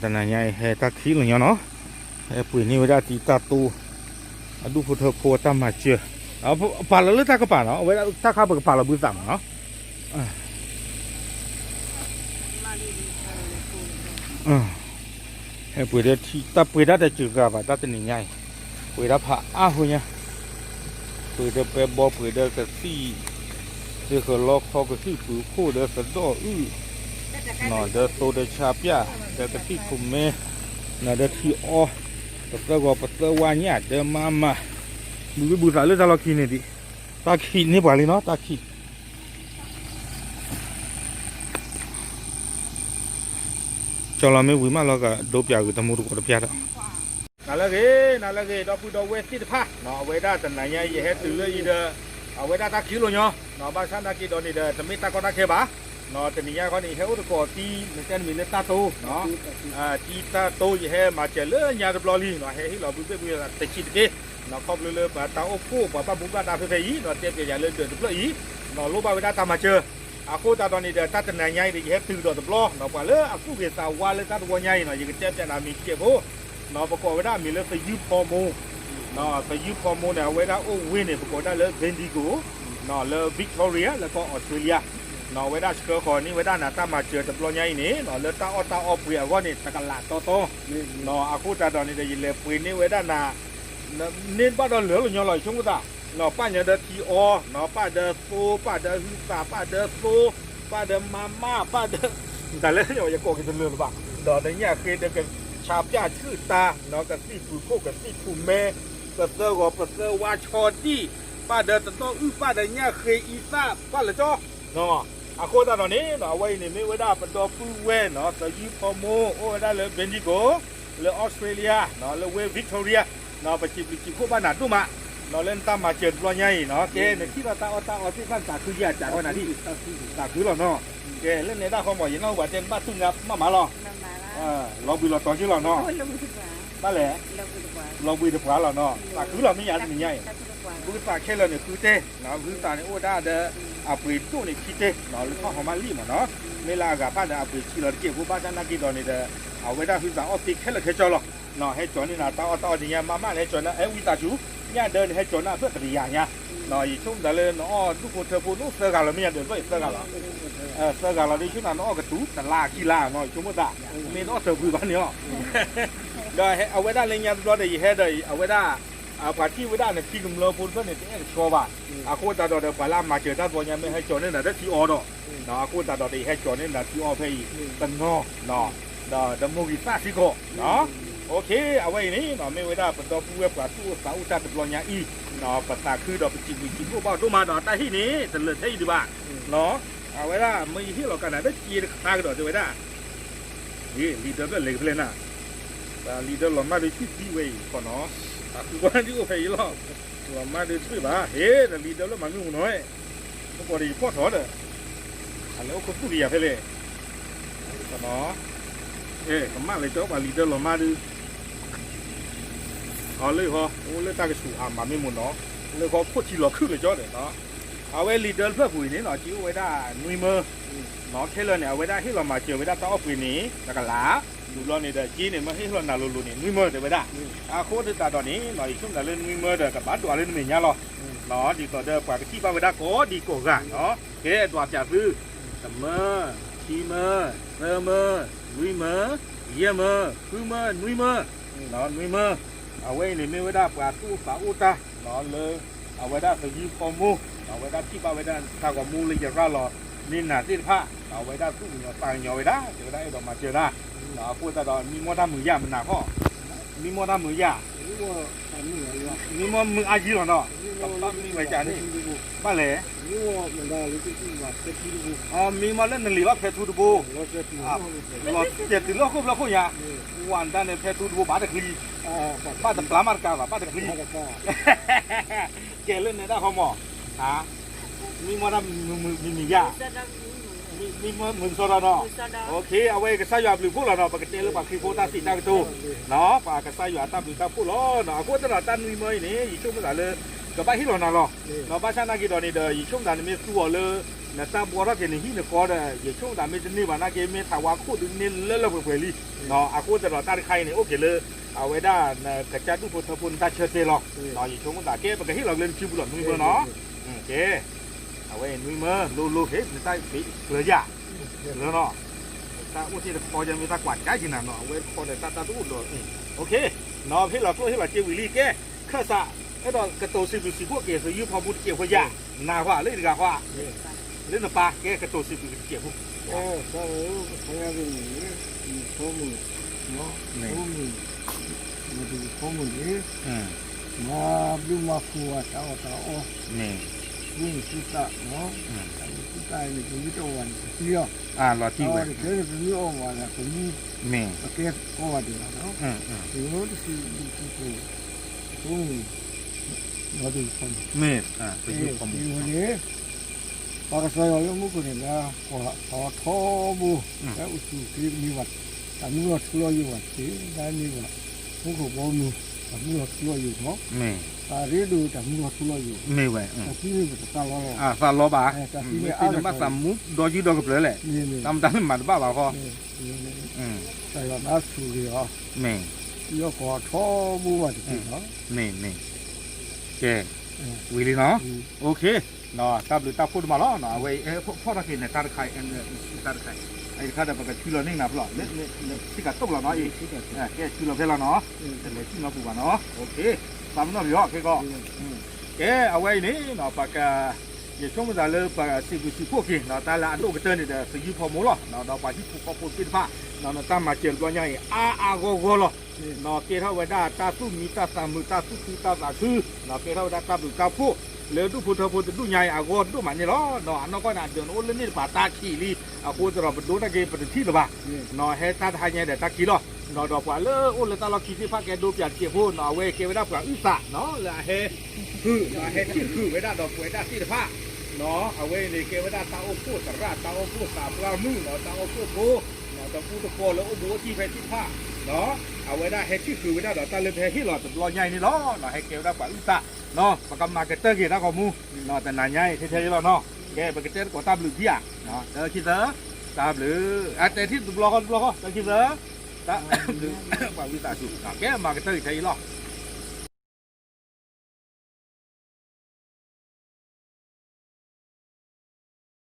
တနၤညါအံၤ ဟဲတၢ်ခံးလီၤညီနီၤ, ဟဲပှ့ၤန့ၢ်ဝဲဒၣ်တံၤတၢ်တိ, အဒူၣ်ဖိထၢဖိအတၢ်မၤစၢၤ, ပာ်လီၤလၢတၢ်ကပၤနီၤ, အဝဲဒၣ်တၢ်ခါပကပာ်လီၤဘုသးမးနီၤ, ဟဲပှ့ၤဒီးတၢ်ပှ့ၤတၢ်တစှၤဂၤဘၣ် တၢ်တနံၤညါအံၤ, ပှ့ၤတၢ်ဖးအါဃိညါ, ပှ့ၤဒီးပဲဘီ ပှ့ၤဒီးကသံၣ်, သ့ၣ်ဃၢၤလီခီ ကသံၣ်ပူၤခိၣ် ဒီးသဒီၣ်အုၣ်, နီၤ ဒီးသိတဆါပၠၣ်, ဒီးကသံၣ်ခိၣ်မဲ, နီၤ ဒီးထံအီ, ပသၢဂီၤပသၢဝါညၣ် ဒီးမၤမၤ, ဘုဘုသးလၢတၢ်လီၢ်ခံန့ၣ်ဒံး, တၢ်ခံးန့ၢ်ပှၤလံနီၤ တၢ်ခံး ကၠီလီၤမ့ၢ်ဝံၤမးလီၤ ကဒိပၠးဂုာ်တမူတကိးတပျၢ်ဒီး, နၤလၢအဂ့ၤ နၤလၢအဂ့ၤ ဒီပုၢ်ဒီဝဲၢ်သ့ၣ်တဖၣ်, အဝဲဒၣ်တနၤညါအံၤ ယဟဲတုၤလၢအံၤဒီး, အဝဲဒၣ်တၢ်ခံးလီၤညီ, ဘၣ်ဆၣ်သနာ်က့ဒီးန့ၣ်ဒီး တမ့ၢ်တၢ်ကီတၢ်ခဲဘၣ်, တနံၤညါခီန့ၣ် ယဟဲအိၣ်သကိးသံ နတဲနမံၤလၢတၢ်တိ, တံၤတၢ်တိ ယဟဲမၤစၢၤလၢညါတဘျီလံ, ဟဲဟ့ၣ်လီၤဘုဘ့ၣ်ဘုယၤတဆံးတက့ၢ်, ခီဖျိလၢပတၢ်အိၣ်ဖှိၣ် ပှၤဘၣ်မူဘၣ်ဒါဖဲဖဲအံၤ တဲပၠးယၤလၢဒၢးတဖျၢၣ်အံၤ, လိၣ်ဘၣ်ဝဲဒၣ်တၢ်မၤစၢၤ, အဃိသတးဒီးန့ၣ်ဒီး တၢ်တနၤညါအံၤဒီး ယဟဲတုၤဒီးတဘျီ, ပှၤလၢအသူၣ်ဂ့ၤသးဝါလၢတၢ်တဝီညါအံၤနီၤ ယကတဲပၠးနၤမံၤတစဲးဖိ, ပကိးဝဲဒၣ်အမံၤလၢသယုၢ်ဖီမိၢ်, သယုၢ်ဖီမိၢ်န့ၣ် အဝဲဒၣ်အိၣ်ဝ့ၢ်န့ၣ် ပကိးဝဲဒၣ်လၢ Bendigo, လၢ Victoria လၢကီၢ် Australia, အဝဲဒၣ်ဆှၢဃီၤန့ၢ်ဝဲဒၣ်နၤတၢ်မၤစၢၤတဘျီညါအံၤန့ၣ် လၢတၢ်အီၣ်တၢ်အီပှ့ၤအဂီၢ်န့ၣ် တကလးတီတီ, အဃိသတးဒီးန့ၣ်ဒီး ယလဲၤပှ့ၤန့ၢ်ဝဲဒၣ်နၤ န့ၢ်ဘၣ်ဒီးလၢာ်လီၤညီလီၤ ယဆိကမိၣ်သး, ပၣ်ညီဒီးထံအီ, ပၣ်ဒီးသိ ပၣ်ဒီးဟုသး ပၣ်ဒီးသိ, ပၣ်ဒီးမါမၢ် ပၣ်ဒီး, တၢ်လၢယကိးက့ၤတလၢာ်လၢၤဘၣ်, ဒီးနညၣ်ဃ့ဒီးကဆါပၠၣ်ဆူၣ်တၢ်, ကသံၣ်ပူၤခိၣ် ကသံၣ်ထူၣ်မဲ, ပသၢဂီၤပသၢဝါဆီဒံၣ်, ပၣ်ဒီးသဒီၣ်အုၣ် ပၣ်ဒီးညၣ်ဃ့အံသၣ် ပၣ်လၢကၠီ, အဃိသတးဒီးန့ၣ် အဝဲအံၤန့ၣ်မ့ၢ်ဝဲဒၣ်ပဒီပုၢ်ဝဲၢ်နီၤ သယုၢ်ဖီမိၢ် အိၣ်ဝဲဒၣ်လၢ Bendigo, လၢ Australia, လၢဝ့ၢ် Victoria, ပစံးဘျုးစံးဖှိၣ်ဘၣ်နၤဒိၣ်မး, လၢနတၢ်မၤစၢၤတဘျီညါအံၤနီၤ ကဲနထံၣ်ဒီးတၢ်အီၣ်တၢ်အီသ့ၣ်တဖၣ် နသးခုယၤစးဝဲနၤဒ်, သးခုလီၤနီၤ, ကဲလၢနဲဒၣ်ဃီမး ယနၢ်ဟူဘၣ်တဲနဘၣ်တူၢ်ငါမးမးလီၤ, လီၤဘှံးလီၤတီၤက့လီၤနီၤ, ဘၣ်လဲၣ်, လီၤဘှံးတပှၤလီၤနီၤ သးခုလီၤမ့ၢ်ယၤတနံၤညါအံၤ, ဘုသးခဲလၢာ်န့ၣ်ဃုတဲ, ဘုသးန့ၣ်အိၣ်ဝဲဒၣ်ဒီး အပှ့ၤဒိၣ်န့ၣ်ခံတဲ, လၢထီၣ်ဟီမးလံမးနီၤ, မ့ၢ်လၢအဂၤဖၣ်ဒီးအပှ့ၤဆံးလီၤတက့ၢ် အဃိဘၣ်ဆၣ်သနာ်က့ဒီးန့ၣ်ဒီး အဝဲဒၣ်ဟုသးအီၣ်သ့ခဲလၢာ်ခဲဆ့လီၤ, ဟဲကၠီၤန့ၢ်နၤတၢ်အီၣ်တၢ်အီတနံၤညါ မးမးလၢဟဲကၠီၤန့ၢ် ဟဲဝံသးစူၤ, ညၣ်ဒၢန့ၣ် ဟဲကၠီၤန့ၢ်အဖျၢၣ်တကယၤညါ, ယဆိကမိၣ်သးလၢနအီၣ်ဒူၣ်ဖိထၢဖိ နအိၣ်သၢဂၤလီၤမ့ၢ်ယၤဒၢးဖျၢၣ်အံၤသၢဂၤလီၤ, သၢဂၤလီၤဒီး ယဆိကမိၣ်သးနအီၣ်ကတူၤ တလါခံလါနီၤ ယဆိကမိၣ်သး, မ့ၢ်နအီၣ်တၢ်ဘှံးဘၣ်န့ၣ်အီၤ ဒီးအဝဲဒၣ်လၢညါတဘျီဒီး ယဟဲဒီး အဝဲဒၣ် ပှၤထံၣ်ဝဲဒၣ်နခံကမျၢၢ်ဖိတဖျၢၣ်န့ၣ် တအဲၣ်ကဆှီဘၣ်, အဃိသတးဒီးဒီး ပှၤလၢအမၤစၢၤတၢ်တဘျီညါ မ့ၢ်ဟဲကၠီၤန့ၢ်နၤလၢထံအီဒီး, အဃိသတးဒီးဒီး ယဟဲကၠီၤန့ၢ်နၤထံအီဖဲအံၤ, တနီၤ, ဒီးမိၢ်ဂံၢ်သၣ်စ့ၢ်ကီး, အဝဲအံၤန့ၣ် မ့ၢ်ဝဲဒၣ်ပဒီပုၢ်ဝဲၢ်ပှၤသူၣ်အိၣ်သးအိၣ်တၢ်တဘျီညါအံၤ, ပသးခုဒီးပစံးဘျုးစံးဖှိၣ်ဘၣ်ဒိၣ်မးဒီး တၢ်ဟံၣ်န့ၣ် တလၢာ်ထဲအံၤဒံးဘၣ် အဝဲဒၣ် မ့ၢ်ယဟ့ၣ်လီၤကးနၤလၢစ့တခါကဒီးတဲဝဲဒၣ်, လံာ်ဒၢဖျၢၣ်လဲၤကဖဲလဲၣ်နၤ, လံာ်ဒၢလီၤမၢ်ဒုးဆူၣ်သံဝဲအံၤခီနီၤ, အဃုကွၢ်ဒုးအိၣ်ဖဲအံၤလီၤ, လီၤမၢ်ဒုးဆူၣ်ဘၣ်, ဟ့ၣ် လံာ်ဒၢလၢမၤမုၢ်မူနီၤ, မ့ၢ်ကီးဒီးယဖီၣ်ထီၣ်ဒီး, အလဲၤအိၣ်ခိးသူၣ်ကယၤဖဲလဲၣ်, ခီနီၤ, ကမၣ်လဲၤကၠီပှၤလံာ်ဒၢလီၤမၢ်ဒုး အီၤလၢဟီ အိၣ်လၢတၢ်ကဆူးအမၤမ့ၢ်မူနီၤ, လၢဟီခိၣ်ထံလီၤခုၣ်လၢကၠီဒီး, အဝဲလံာ်ဒၢဖျၢၣ်ပူၤအံၤန့ၣ်နီၤ က့ၤအိၣ်ဝဲဒၣ်နွံမၢ, နီၤ ခဲလၢာ်န့ၣ် အဝဲဒၣ်ဟ့ၣ်လီၤမၤစၢၤဝဲဒၣ်တၢ်အီၣ်ပှ့ၤန့ၣ် တကလး, မုၢ်ဘျီန့ၣ်ဒီးက့ၤန့ၣ် မ့ၢ်ဟ့ၣ်လီၤနၤလိၤလိၤန့ၣ် နွံမၢတဲဝဲဒၣ်, အဃိသတးဒီးန့ၣ်နီၤ ယဆိကမိၣ်လၢနွံမၢဒီး ကဘၣ်ဒွးလၢနမဲာ်ညါလီၤ, ဒ်သိးဒီးပှၤကထံၣ်ဘၣ်ဝဲဒၣ်ကိးဒံကိးဂၤနီၤ, ကဲဒွးပၠးသု, တမၢ, ခံမၢ, သၢမၢ, လွံၢ်မၢ, ယဲၢ်မၢ, ဃုမၢ, နွံမၢ, နွံမၢ, အဝဲအံၤန့ၣ်မ့ၢ်ဝဲဒၣ်ပှၤသူၣ်အိၣ်သးအိၣ်တၢ် လၢ အဝဲဒၣ်သယုၢ်ဖီမိၢ်, အဝဲဒၣ်ထံၣ်ဘၣ်ဝဲဒၣ်တၢ်ဂီၤမူလၢယရၤလီၤန့ၢ်နၤသ့ၣ်တဖၣ်, အဝဲဒၣ်သူၣ်ကညီၤသးကညီၤဝဲဒၣ်, တဲဝဲဒၣ်အဲၣ်ဒိးမၤစၢၤတၢ်, အဃိသတးဒီး မံမီၢ်တၢ်မုာ်ယၢ်မနၤခီ, မံမီၢ်တၢ်မုာ်ယၢ်, မံမီၢ်မုာ်အါယံၤလီၤနီၤ, ကဘၣ်မံဝဲကန့ၣ်, ဘၣ်လဲၣ်, မံမီၢ်လၢနလံၤဘၣ်ဖဲထူတဘိ, လီၤစဲးတုၤလၢဟီၣ်ခိၣ်ဖျၢၣ်ခိၣ်ညါ, ဝဲဒၣ်န့ၣ်ဖဲထူတဘိဘၣ်တချံ, ဘၣ်တပျၢ်မးတကးဘၣ် ဘၣ်တချံ ကဲလၢနဲဒၣ်ဃီမး, မံမီၢ်တၢ်မုာ်မုာ်မံမံၤယၤ, မံမီၢ်မုာ်စီဒီနီၤ, အဝဲကစၢ်ယွၤအဘျုးဖှိၣ်လီၤနီၤ, ပကတဲလၢပှၤခရံာ်ဖိတၢ်စံးတၢ်ကတိၤ, ပှၤကစၢ်ယွၤတၢ်ဘျုးတၢ်ဖှိၣ်လီၤနီၤ, အဃိသတးဒီးတၢ်နွံမၢအံၤန့ၣ် ယဆိကမိၣ်သးလၢ ကဘၣ်ဟ့ၣ်လီၤနၤလီၤ, ဘၣ်ဆၣ်နာ်က့ဒီးန့ၣ်ဒီး ယဆိကမိၣ်သးန့ၣ်မ့ၢ်သူအီၤလၢ နတၢ်ဘှီထီၣ်က့ၤနဟံၣ်နဃီဒီး ယဆိကမိၣ်သးမ့ၢ်တန့ၢ်ဘၣ်နာ်က့ မ့ၢ်ထးဝါခိၣ်ဒုးန့ၢ်လၢလၢပှဲၤပှဲၤလံ. အဃိသတးဒီးတၢ်တခါအံၤန့ၣ် အိၣ်က့ၤလၢ အဝဲဒၣ်နကစၢ်ဒူၣ်ဖိထၢဖိ နတၢ်ဆၢတဲာ်လီၤ. ယဆိကမိၣ်သးကဲ ပကဟ့ၣ်လီၤက့ၤလၢနစုပူၤလီၤ နွံမၢနီၤ. ကဲ အဝဲအံၤနွံမၢ လိၤလိၤ ဟ့ၣ် နတၢ်ကျၢၤယၤ လၢနီၤ တၢ်အိၣ်သ့ၣ်တခီယမ့ၢ် တၢ်ကွၢ်ကၠါက့ၤနၤနီၤ အဝဲတခီဒီးတၢ်တၢ်တအိၣ်ဒီး ဟ့ၣ်လီၤကျိၣ်ဟ့ၣ်လီၤစ့ဝံၤလံ ကဲ ခၢၣ်စး အဲၣ်ဒိးကတိၤစံးဘျုးစံးဖှိၣ်က့ၤ သယုၢ်ဖီမူတစဲးဖိယၤ နၤဃီ လၢတဂၤဃီ လၢနပၢ် ကဲကတိၤစံးဘျုးက့ၤတစဲးဖိ ကစၢ်ဧၢ ပဆၢယၤန့ၣ် ယဖိမုၣ် ဖိမုၣ် မၤတယုၢ်ဖိမုၣ်န့ၣ် မၤဘျုးမၤဖှိၣ်ဝဲတၢ်အီၣ်တၢ်အီ မ့ၢ် သူၣ်မုာ်သူၣ်သးနီၤ သူၣ်မုာ်သူၣ်သးန့ၣ် ပမ့ၢ်တအီၣ်ဘၣ်န့ၣ် ပသံလီၤ လီၤတံၢ်ဝဲ တကဲန့ၣ် ပမ့ၢ်အီၣ်ဘၣ်န့ၣ် ပမူ မ့ၢ် ပကဲအီၣ်ဘၣ်ဒံးဘၣ်နီၤ ပယိၤတဆံဘျုးစံးဖှိၣ် ဖိမုၣ် မၤတယုၢ်ဖိမုၣ် မ့ၢ် ပယိၤဖိမုၣ်န့ၣ် ပှၤကစၢ်ယွၤလၢမူခိၣ်န့ၣ် လၢကွၢ်ထီဘိ လၢအိၣ်ဆူၣ်အိၣ်ချ့မ့ၢ်ဘၣ် တၢ်မူလီၤထူလီၤယိာ်ဘၣ်တက့ၢ် ဒ်န့ၣ်ဘၣ် မူခိၣ်ဘီမုၢ် တၢ်မူလီၤထူလီၤယိာ်နီၤ တၢ်ရ့ဒိၣ်တၢ်မူလီၤထူလီၤယိာ် တၢ်သံန့ၣ်ပတသးလီၤလီၤ သးလီၤဘၣ် တၢ်သံန့ၣ်အါ မ့ၢ်သးမူဒီယုၢ်ဒီကပျၢၤလဲၣ် တၢ်မတၤမ့ၢ်မၤတဘၣ်ဘၣ်ဃီ တၢ်ယွၤမၤဆူၣ်ဂ့ၤအီၤ မ့ၢ် ယီၢ်ကွၢ်ထီဘိဘၣ်တက့ၢ်နီၤ မ့ၢ် မ့ၢ် ကဲ ဝံၤလံနီၤ တၢ်ဘျုးတၢ်ဖှိၣ်တမးလီၤ အဝဲအံၤ ဖီၣ်ထီၣ်က့ၤန့ၣ် တၢ်တခါအံၤ တၢ်တခါအံၤ အံၤတခါဒီး ပကဆူလီၤန့ၢ်နၤဖဲလီၤ စ့ၢ်ကီးတအိၣ်လီၤနီၤအံၤ ကဲဆူလီၤဖဲလီၤနီၤ တလဲၤဆူနီၤပူၤဘၣ်နီၤ သးမနီၣ်ပယီၤခဲကီး ကဲအဝဲအံၤန့ၣ် ပက ယဆိကမိၣ်သးလၢပစံးဘျုးစံးဖှိၣ်က့ၤ တၢ်လၢအဒိၣ်ကတၢၢ်န့ၣ်ဒီး သယုၢ်ဖီမိၢ်လီၤ ဒီးပှၤဟံၣ်ဖိဃီဖိသ့ၣ်တဖၣ် နတၢ်မၤစၢၤတဘျီညါအံၤ အါအါဂီၢ်ဂီၢ်လီၤ ကဲထီၣ်ဝဲဒၣ်တၢ်သူၣ်မံတၢ်သးမုာ် တၢ်သူၣ်ခုတၢ်သးခု ကဲထီၣ်ဝဲဒၣ်တၢ်ဘျုးတၢ်ဖှိၣ် လၢဒူၣ်ဖိထၢဖိတဒူၣ်ညါအံၤ အဂီၢ်ဒိၣ်မးန့ၣ်လီၤ. အနီၢ်ကီၢ်န့ၣ် အဒၢးနအိၣ်လၢန့ၣ်တပၤတၢ်ခံးလံ အဃိသတးဒီး ပဒိတၢ်က့ၤပတထံၣ်လၢၤဘၣ် ဟဲတၢ်တဟါညါဒီးတၢ်ခံးလီၤ ဒီးပှၤလၢအိၣ်လၢတၢ်လီၢ်ခံသ့ၣ်တဖၣ် ကဲဒိပၠးတစဲးဖိ အဝဲကဲဝဲဒၣ်ပှၤအုၣ်သး လၢအဟဲ ဃုာ် ဟဲထံၣ်ဃုာ်ဝဲဒၣ်ဒီးပဝဲဒၣ်သ့ၣ်တဖၣ် အဝဲန့ၣ်ကဲဝဲဒၣ်တၢ်အိၣ်ဖှိၣ်သရၣ် တၢ်အိၣ်ဖှိၣ်သးပှၢ်မုၣ် တၢ်အိၣ်ဖှိၣ်ဖိ တပူတပီၤလၢအိၣ်ဘူးအိၣ်တံၢ်ဖဲသ့ၣ်တဖၣ် အဝဲဒၣ်ဟဲထံၣ်ဃုာ်ဝဲဒၣ်ဒီးတၢ်လၢပဟဲဟ့ၣ်လီၤတဘျီညါအံၤန့ၣ်လီၤ. ဟဲကဲဝဲဒၣ်ပှၤအုၣ်သး ပကမၤကတၢၢ်က့ၤတၢ်ဂီၤမူ တနၤညါအံၤ ထဲထဲအံၤလီၤနီၤ. ကဲ ပကတဲသကိးတၢ်ဘျုးဒံးဧါ တၢ်ခံသၢ တၢ်ဘျုး အတဲထံၣ်တဘျီဃီတဘျီဃီ တၢ်ခံသၢ တၢ်ဘျုး ပှၤဝံသးစူၤ ကဲမၤကတၢၢ်က့ၤထဲအံၤလီၤ.